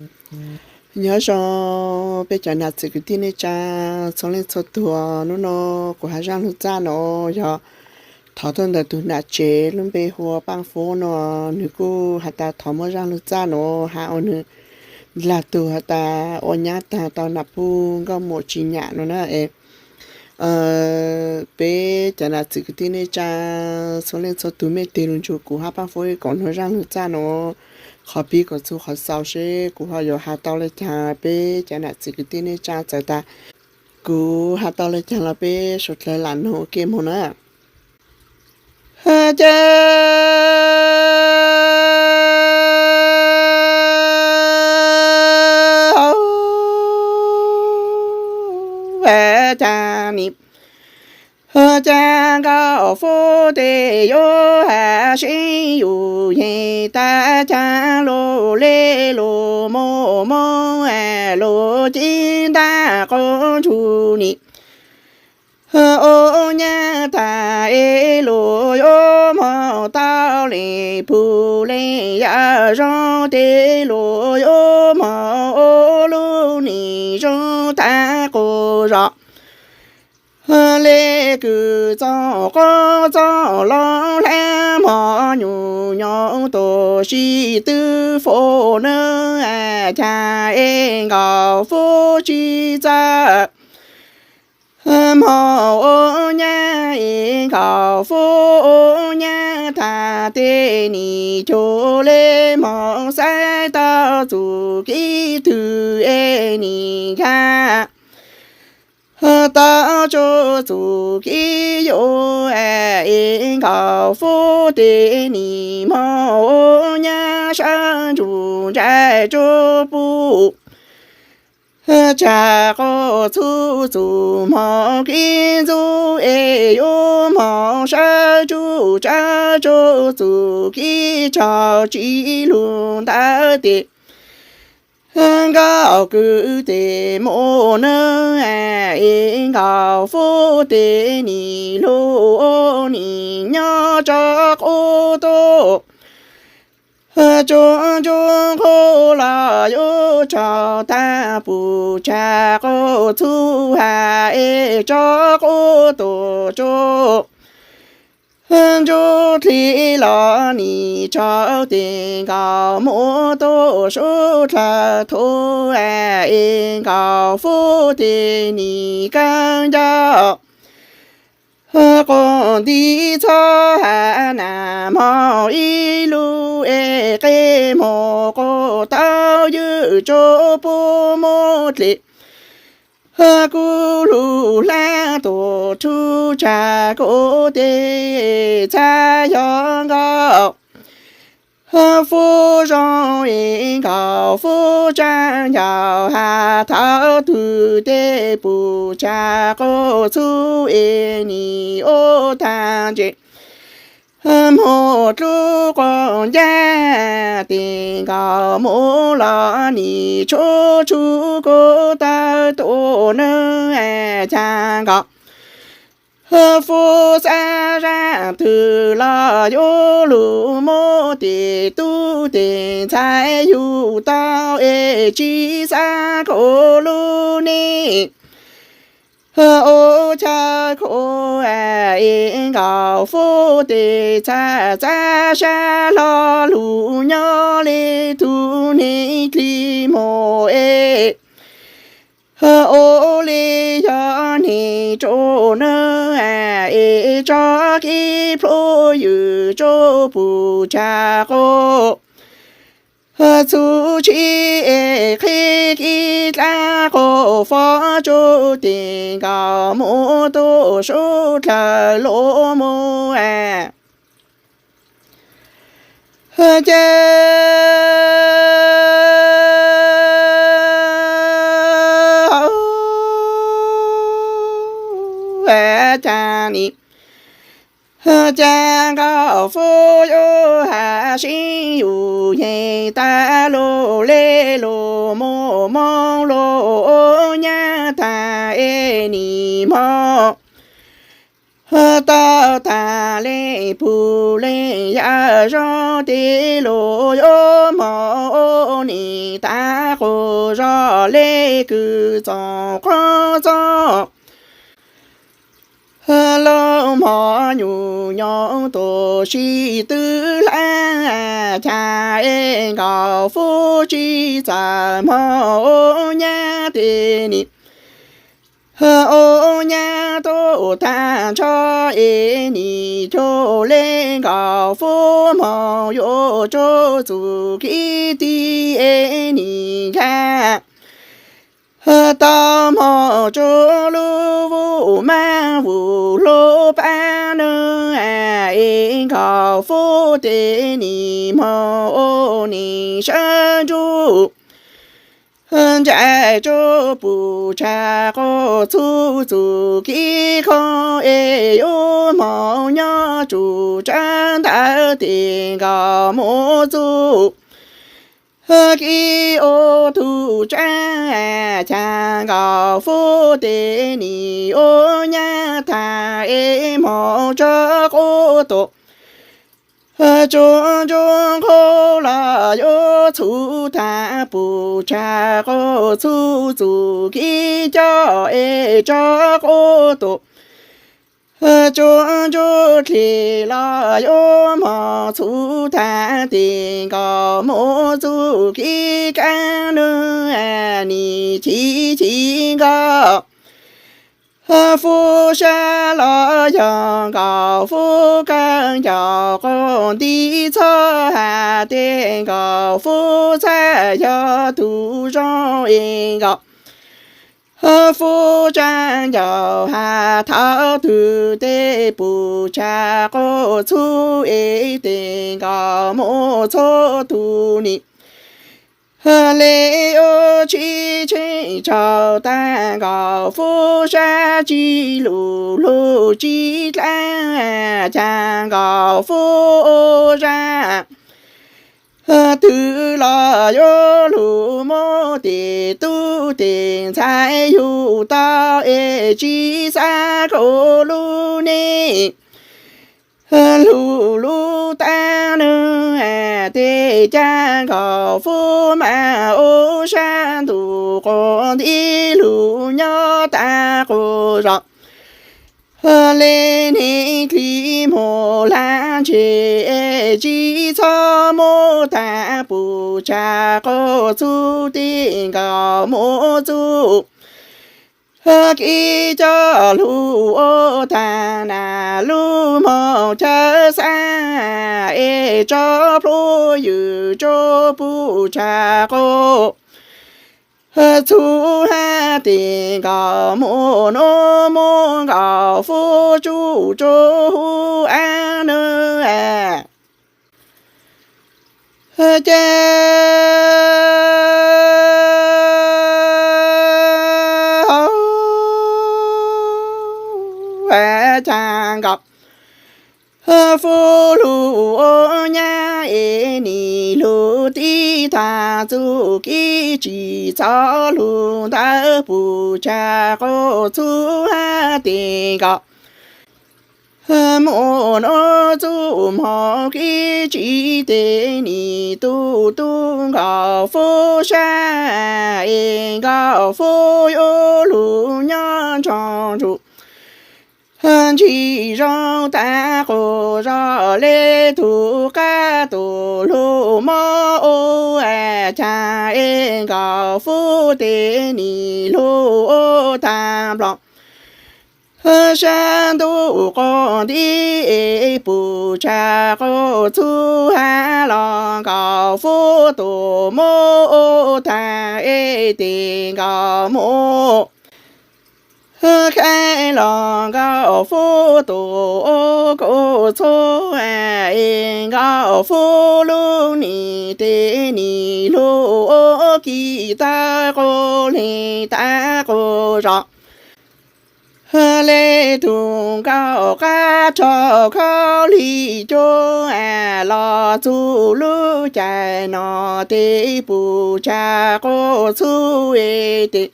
Nyob zoo peb cov nam txiv kwv tij neej tsa txhua leej txhua tus, hnub no kuv hab zaj lug txaj no yog thov tuaj ntawm tus nam tsev lub npe hu ua Paaj Fub no, nwg kuj has tas thov muab zaj lug txaj no has ua nwg dlaag tug has tas ua nyab taag tau nam puj nkauj muam tsi nyam no na. Peb cov nam txiv kwv tij neej tsa txhua leej txhua tug mej teg lug nrug kuv hab Paaj Fub koom noog zaj lug txaj no, qhov pib koom txug qhov xaus seb kuv ho yuav has tau le caag. Peb cov nam txiv kwv tij neej tsa txawm tas kuv has tau le caag los peb suav dlawg lam noog ua ke moog na. Ca, ca ni, ca Nkauj Fub tes yuav has sib yug yeej tag, ca lug le lug moog moog lug cib ntaj quas ntsug ni. Ua nyab tag es lug yuav moog tau leej pug leej yawm zoo, tes lug yuav moog ua lub neej zoo tag quas zos. Le kws txooj qub txooj loo hlab mog nyuj nyoos tuaj sib tw fo nawb, ca es Nkauj Fub tsi txawj moog ua nyab es Nkauj Fub ua nyab tag tes nim cuag le moog xaiv tau txuj kev twg es nim nkag tau tsuj txuj kev yuav es Nkauj Fub tes nim moog ua nyab sawv ntsug ntsais tsuj puj tsa quas txhuv txuj moog kev ntxub es yuav moog sawv tsuj tsa tsuj txuj kev tsaug tsi lug ntawd tes Nkauj Kwv tes mus nawb, es Nkauj Fub tes nim lug ua nim nyob tso quav tuaj tsuj ntsuj nqug los yuav tsaug tag puj tsa quas txhuv has es tso quav tuaj tsuj ntsuj dlig los nim tsaug tes Nkauj Muam tuaj sub dlawg thuv es Nkauj Fub tes nim kawg ncauj quas nti txhob has nas mog ib lub es qe mog quas tau ywm tsuj puj muab dlig kuv lug hlab tuaj rhuv tsa kuv tes txhab yog Nkauj Fub zoo es Nkauj Fub tsa ncaus has thaum twg tes puj tsa quas txhuv es nim ua tag ntses mog dlub quas ncaj tes Nkauj Muam los nim tshuab tshuab kuv tawg tuaj nawb, ca Nkauj Fub xav zaj twg los yuav lug muab tes tub tes ntxhais yug tau es tsi xav kuv lub neej ua chaw khuv es Nkauj Fub tes txhaj txav sab hlo lug nyob le tug neeg dlig mog es ua le yog neeg tsuj nawb es tso kev plhuav ywm tsuj puj tsa quas txhuv tshib es qhib kev dlaab quas fob tsuj tes Nkauj Muam tuaj sub dlawg lug mus ca ca ni, ca Nkauj Fub yuav has sib yug yeej tag lug le lug moog moog lug ua nyab tag es nim mog Tau tag le pug le yaj zog tej lus yuav moog ua nim tav qub zog le kws txoos qhuab txoos lug mog nyuj nyoos tuaj sib tw hlab cas es Nkauj Fub tsis txawj moog ua nyab tej nim ua nyab tuaj tag nrho es nim cuag le Nkauj Fub moog yuav tsuj txuj kev tij es nim nkag tau moog tsuj lub vuj mab vuj hlub pab nws es Nkauj Fub tej nim moog ua nim sab ntsuj ncaim tsuj puv tshaj quas txhub txuj kev khoom es yuav moog nyob tsuj tsav ntawm tej Nkauj Fub txuj kev ua tug tsav cas Nkauj Fub tej nim ua nyab tag es moog tso quas tuaj tsuj ntsuj nqug los yuav txhub tag puv tshaj quas txhub txuj kev coj es tso quas tuaj tsuj ntsuj dlig los yuav moog txhub tag tej Nkauj Fub txuj kev kab nws nim chim chim Nkauj Fub sab los yog Nkauj Fub kawg ncaus quas nti txhob has tej Nkauj Fub txhaj yog tug zoo es Nkauj Fub tsa ncaus has thaum twg tej puv tshaj quas txhub es tej Nkauj Fub txhua tug nim le yuav tsis tsheej tsaug tag Nkauj Fub sab tsis lug lug tsis dlaab cas Nkauj Fub ua zaj twg los yuav lug muab tej tub tej ntxhais yug tau es tsis xav khuv lub neej lug lub taag nws tej cas Nkauj Fub mas ua sab ntuj quas nti lug nyob tag quas zos le neeg dlig muag lag ntseg tsis txhob muab tag puv tshaj quas txhub tej Nkauj Fub txuj kev coj lug ua tag nag lub moog chaw xab es tso plhuav ywm tso puv tshaj quas txhub has tej Nkauj Fub nuav muab Nkauj Fub tsuj tsuag huv av nws ces cas Nkauj Fub lug ua nyab es nim lug tiv thaiv txuj kev tsim txom lug ntawd puv tshaj quas txhub has tej Nkauj Fub nuav txuj moog kev tsim tej nim tu tub Nkauj Fub sab es Nkauj Fub yuav lug nyob nrog ntsug ntsis zoo tag quas zog le tug qab tus lug mob ua cas es Nkauj Fub tej nim lug ua tag nplog sab ntuj quas nti es puv tshaj quas txhub has los Nkauj Fub tus mob ua tag es tej Nkauj Fub khav los Nkauj Fub tus ua kuv txhub es Nkauj Fub lub nim tej nim lug ua kis tawg quas le tag quas zog le tug nkauj qab rog khaub lig cuab los txug lub caij no tej puv tshaj quas txhub es tej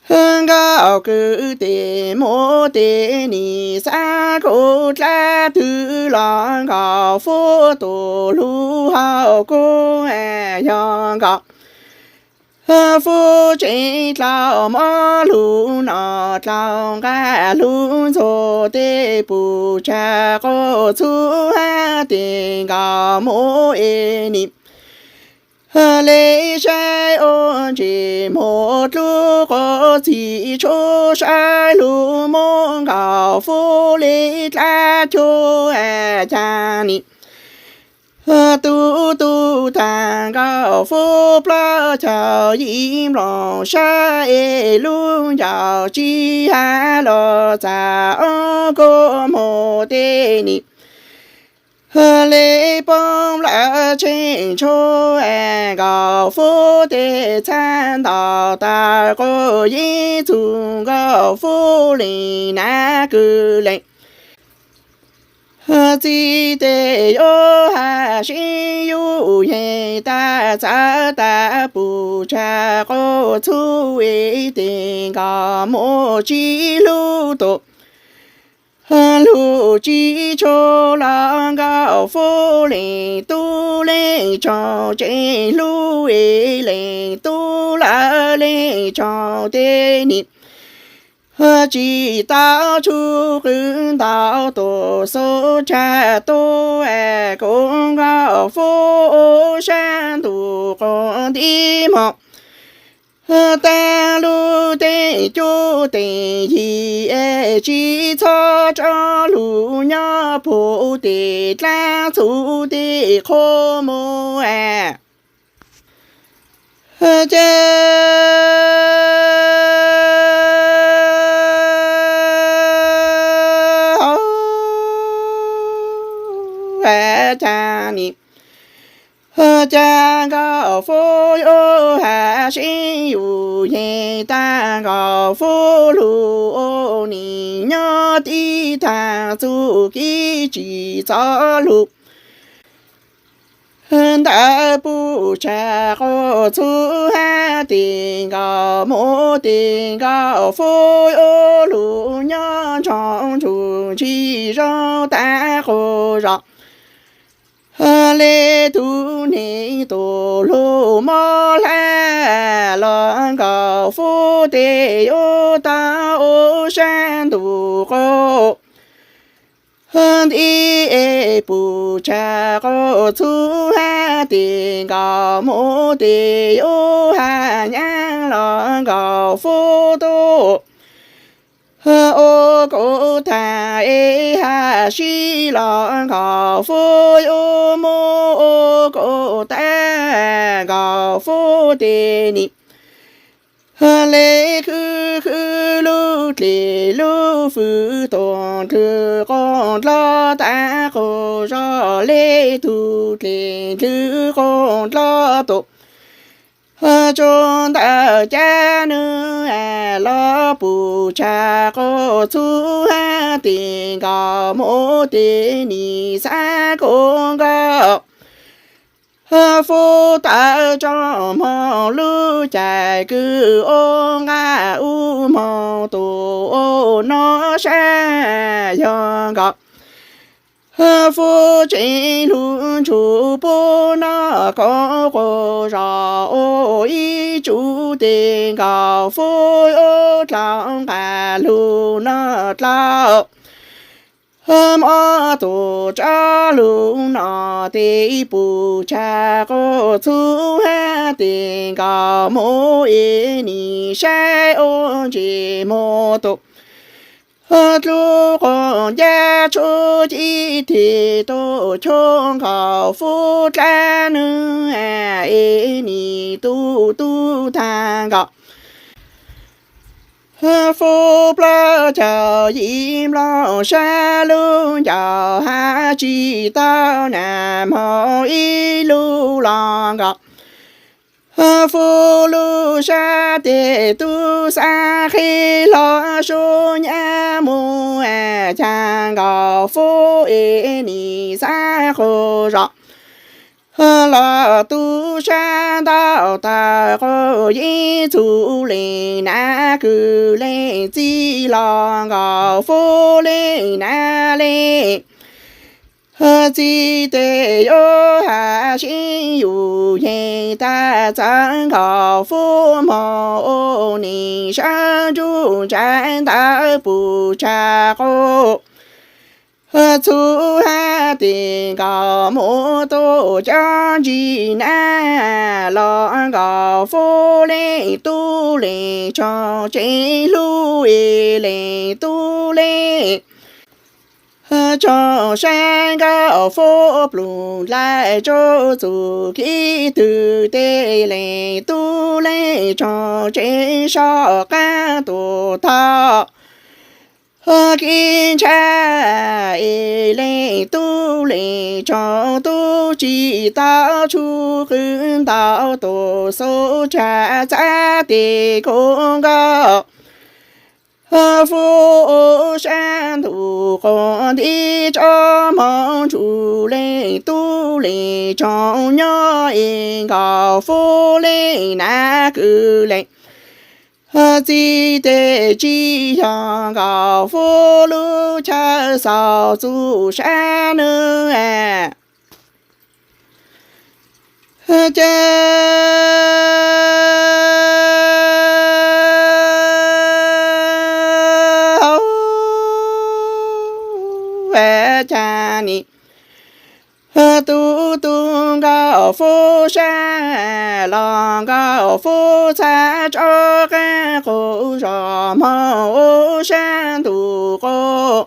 Nkauj kwv tes muab tes nim xav kub dlaab twg los Nkauj Fub tus hlub hauv kub yog Nkauj Fub tsev dlauj mob hlub noj dlauj nqaj hlub ntxuag tej puj tshaj quaj txhub hab tes Nkauj Fub es nim le saib ua ntsis muag dlub quav txhim tshuab saib hlub muab Nkauj Fub le dlaab cuag caag nim. Tub tug tag Nkauj Fub plaub caug yim nplooj sab es lub ncauj tsis hab los txav ob kua muag tes nim le poob lawm tsheej tshuab Nkauj Fub tes txhab ntaus tawg quas yeeb txug Nkauj Fub leej nav kwv leej txiv tes yuav hab sib yug yeej tag txawv tag puj tshaj quaj txhub es tes Nkauj Fub tsis hlub tus hlub tsis tshua los Nkauj Fub leej tub leej tsaug tseem hlub es leej tub lawv leej tsaug tes nim tsis tau tshua qw ntau tus xub tshaj tuaj kuv Nkauj Fub sab ntuj quas nti moog tag lub teev cuj teev yig es tsis txhob tso lug nyob puv tes dlaab txhub tej qhua muag cas cas nim cas Nkauj Fub yuav hab sib yug yeej tag Nkauj Fub lug ua nim nyob tib tag txuj kev tsis txhob lug ntawm puj tshaj quaj txhub hab tes Nkauj Fub tes Nkauj Fub yuav lug nyob ntsoo ntsug ntshis zoo tag quas zos le tug neeg tus hlub mob hlab los Nkauj Fub tes yuav tau ua sab ntuj quas nti es puj tshaj quaj txhub hab tes Nkauj Fub tes yuav hab nyaab los Nkauj Fub tub ua kuv tag es hab sib los Nkauj Fub yuav muab ua kuv tag Nkauj Fub tes nim le khwv khwv lub dlej lub fwv tuaj nrwg quas dloj tag quas zog le tug dlej nrwg quas dloj tuaj tsuag ntawm caj nwg los puj tshaj quaj txhub hab tes Nkauj Fub tes nim xav kuv Nkauj Fub tawm tso moog lub caij kws ua nqaj ub moog tuaj ua noj sab yog Nkauj Fub tseem lug ntsug puab noj koom quas zog ua ib tsuj tes Nkauj Fub yuav dlauj nqaj lug noj dlauj mob tuaj tso lug noj tes puj tshaj quaj txhub hab tes Nkauj Fub es nim saib ua ntsis muag tuaj dlub quas ncaj tshuab ci thim tuaj cuag Nkauj Fub dlaab nwg es nim tub tub tag Nkauj Fub plaub caug yim nplooj sab lub ncauj hab tsis tau nag moog ib lub los Nkauj Fub lub sab tes tub xav qhib hlo sub nyab mus cas Nkauj Fub es nim xav quas zog los tub sab ntau tawg quas yeeb txuj leej nav kwv leej txij los nkaus fuv leej nav leej txij, tes yuav has sib yus yeej tag txawv nkaus fuv mog ua nim sab ntsuj ntshav ntawd puv tshaj quav txhuv hab tes nkaus mus tuaj cov ntsis nab los nkaus fuv leej tub leej tso tsev hlub es leej tub leej tso sab nkaus fuv pluj dlaim tso txuj kev twg tes leej tub leej tso tsev soj qab tuaj thauj kev ntshai es leej tub leej tso tub tsis tau tshub qw ntau tuaj xub tshaj txav tes kub nkaus fuv sab ntuj quas nti tso mob ntsuj leej tub leej tso nyob es nkaus fuv leej nav kwv leej txij, tes tsis yog nkaus fuv lub chaw xaus txuj sab nws cas cas nim tu tu nkaus fuv sab los nkaus fuv txhab tso qab quas zos mob ua sab ntuj quas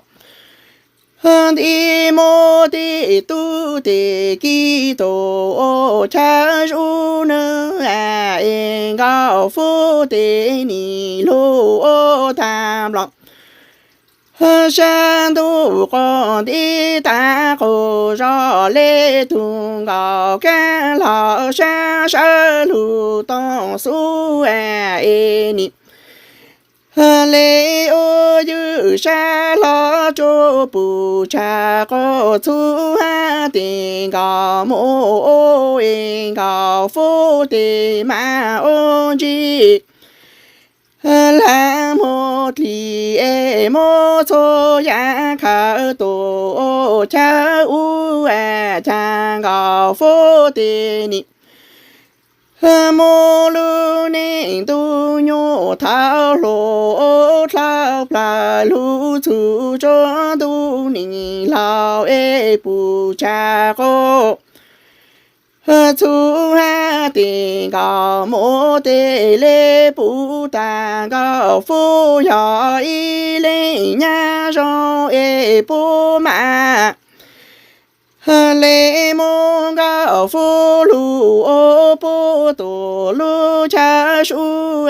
nti mus tes tub tes kiv tuaj ua chaw zuj nws es nkaus fuv tes nim lug ua tag nplo sab ntuj quas nti tag quas zos le tug nkaus kab laug sab sawv lug tooj xub es nim le ua ywj sab hlo tsuj puv tshaj quas txhuv hab tes nkaus mus ua es nkaus fuv tes mas ua ntsis lag mus dlig es muab txhua yam khawm tuaj ua chaw ub cas nkaus fuv tes nim muaj lub neej ntuj nyuaj thauj hluas dlhau plaws lug txug tsuas ntuj nim laug es puv tshaj quas txhuv hab tes nkaus mus tes le puv tag nkaus fuv yog ib leej nyab zoo es puv mas le muab nkaus fuv lug ua puv tuaj lub chaw sub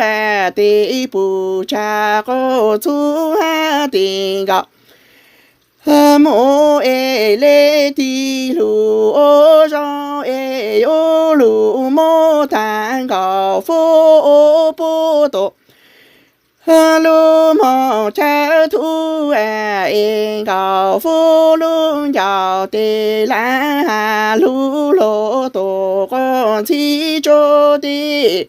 tes puv tshaj quas txhuv hab tes nkaus mus es le tig lug ua zoo es yuav lug muab tag nkaus fuv ua puv tuaj lub moog chaw thuv es nkaus fuv lub ncaus tes lav has lug lug tuaj quas ntxhib tsuj tes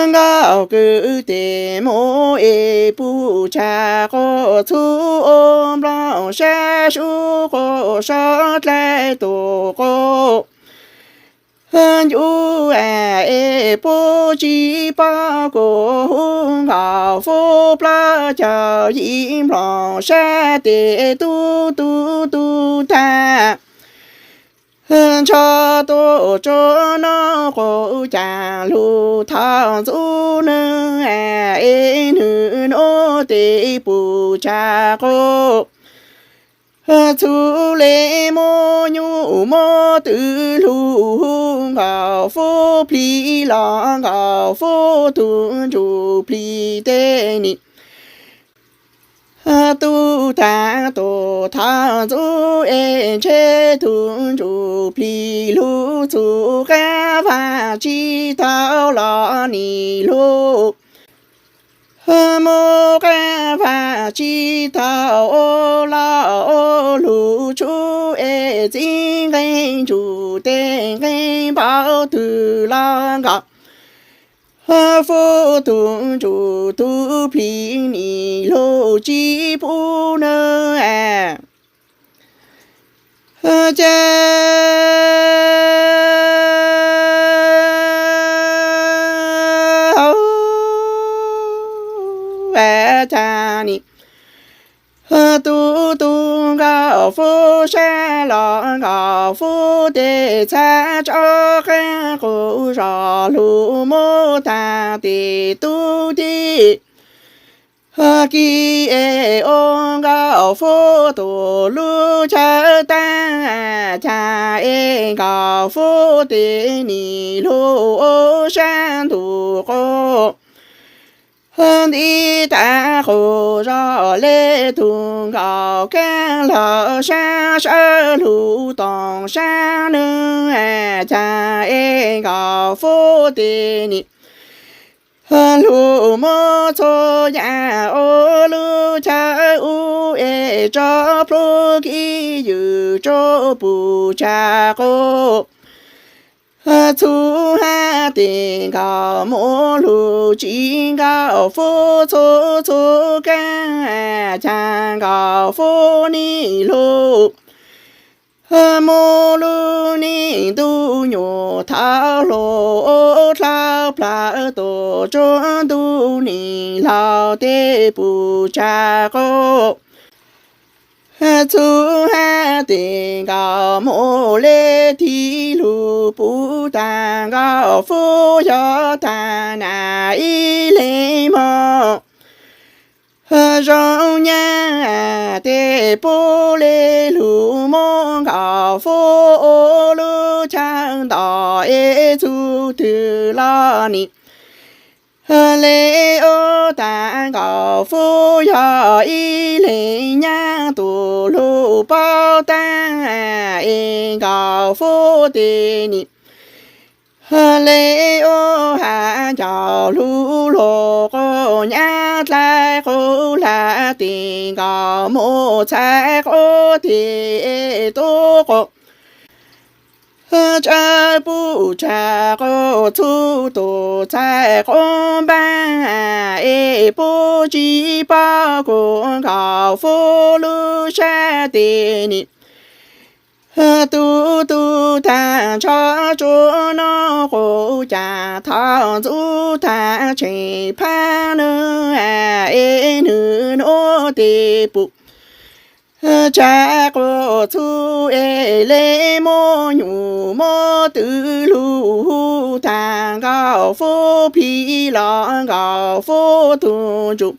nkaus kwv tes muab es puv tshaj quas txhuv ua nplooj sab sub quas sab dlaim tuaj quas ncuv es puv tsis paub kuv hu nkaus fuv plaub caug yim nplooj sab tes tub tub tub tag ntsho tuaj tsuas nub quas cas lug thaum ntxub nws es nws nub tes puv tshaj quas txhuv le muab nyuj muab twm lug hu nkaus fuv plhis los nkaus fuv tug ntsuj plig tes nim tub tag tuaj thaum ntxub es ntshe tug ntsuj plig lug txug qab vaj tsis tau los nim lug mus qab vaj tsis tau ua los ua lug tshub es txiv nqe ntsuj tes nqe npaum twg los nkaus Fuv tug ntsuj tug plig nim lug tsi pub nws cas cas nim tub tug Nkauj Fuv sab los Nkauj Fuv tes txhab tso qab qus zog lug mus tag tes tub tij kis es ua Nkauj Fuv tus lub chaw taag cas es Nkauj Fuv tes nim lug ua sab ntug qub nti tag qus zog le tug Nkauj Kaab Laug sab sawv lug toom sab nws cas es Nkauj Fuv tes nim lug mus txhua yam ua lub chaw ub es tso plhuav kib ywm tso puv tsa qub txhua hab tes Nkauj mus lug tsi Nkauj Fuv txhua txhua kaab cas Nkauj Fuv nim lug mus lub neej ntuj nyuam thauj hluas ua dlhau plawg tuaj tsuag ntuj neej laug tes puv tsa qub txhua hab tes Nkauj mus le thib lug puv tag Nkauj Fuv yog tag nam ib leeg moog zoo nyab tes puv le lug moog Nkauj Fuv ua lub chaw nto es txug twg los nim le ua tag Nkauj Fuv yog ib leeg nyab tus lug paub taag es Nkauj Fuv tes nim le ua has ncaug lug luag quas nyab dlai quas hla tes Nkauj mus txhais quas tes tub quas tsa puv tsa quas txhua tus txhais quas npaab es puab tsi paub kuas Nkauj Fuv lub sab tes nim tub tug tag ntsho tsuav nub quas cas thaum ntxub tag tseem phab nws es nws nub tes puv tsa quas txhua es le muab nyuj muab twm lug hu tag Nkauj Fuv plig los Nkauj Fuv tug ntsuj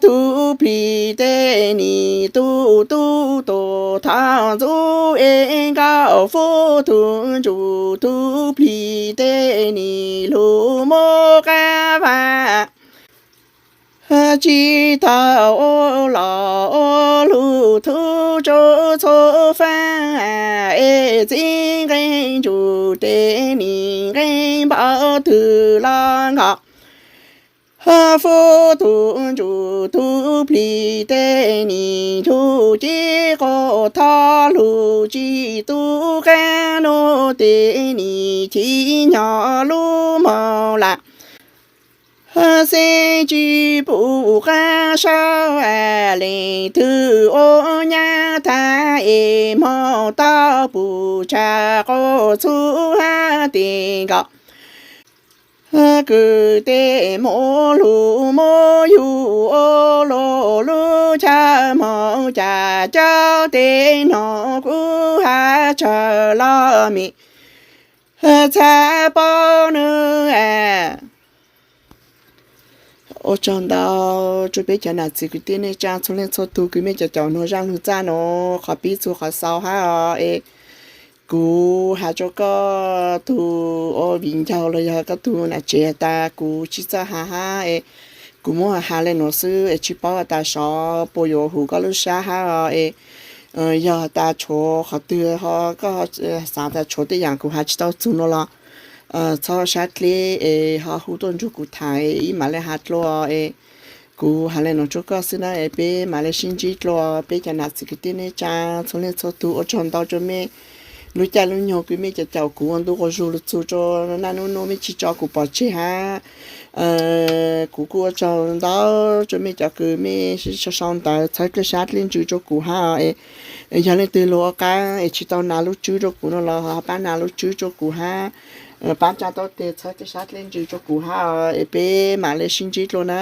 tug plig tes nim tub tub tug thaum ntxub es Nkauj Fuv tug ntsuj tug plig tes nim lug muab qab vaj tsi tau ua los ua lug thub tsuav txhua faab es txij nqe ntsuj tes nim nqe npaum twg los Nkauj Fuv tug ntsuj tug plig tes nim lug ci quas thov lug tsi tub qab nub tes nim chim nyog lub moog lam xeeb tsi pum qab saub leej twg ua nyab tag es moog tau puv tsa quas txhua hab tes Nkauj Kwv tes muab lug muab yug ua luag lub chaw moog cas cov tes no kuv has tsawg los mej txhaj paub nws. Ua tsaug ntau rua peb cov nam txiv kwv tij neej tsaa txhua leej txhua tug kws mej caum caum nuav zaaj lug txaj nuav qhov pib txug qhov xaus hab os es kuv has rua koj tug ua viv ncaus los yog koj tug nam tsev has tas kuv tsi txawj has hab es kuv muab has le nuav xwb es tsi paub has tas xyov puas yuav huv koj lub sab hab os es yog has tas tshuav qhov twg ho koj xaav tas tshuav tej yaam kuv has tsi tau txug nuav los txhob sab dleb es ho hu tuaj nrug kuv tham es ib mam le has dlua es kuv has le nuav rua koj xwb na es peb mam le sib ntsib dlua peb cov nam txiv kwv tij neej tsaa txhua leej txhua tug. Ua tsaug ntau rua mej lub caij lub nyoog kws mej caum kuv ua ntu quas zug lug txug rua naj nub nub mej tsi tso kuv pov tseg hab. Kuv kuj ua tsaug ntau rua mej cov kws mej sau sau ntawv txhawb dlej sab dlej ntsws rua kuv hab. Yog leej twg lug ua qaab es tsi tau nas lub tswb rua kuv nuav los ho paab nas lub tswb rua kuv hab, paab tsa taub teg txhawb dlej sab dlej ntsws rua kuv hab es peb mam le sib ntsib dlua na.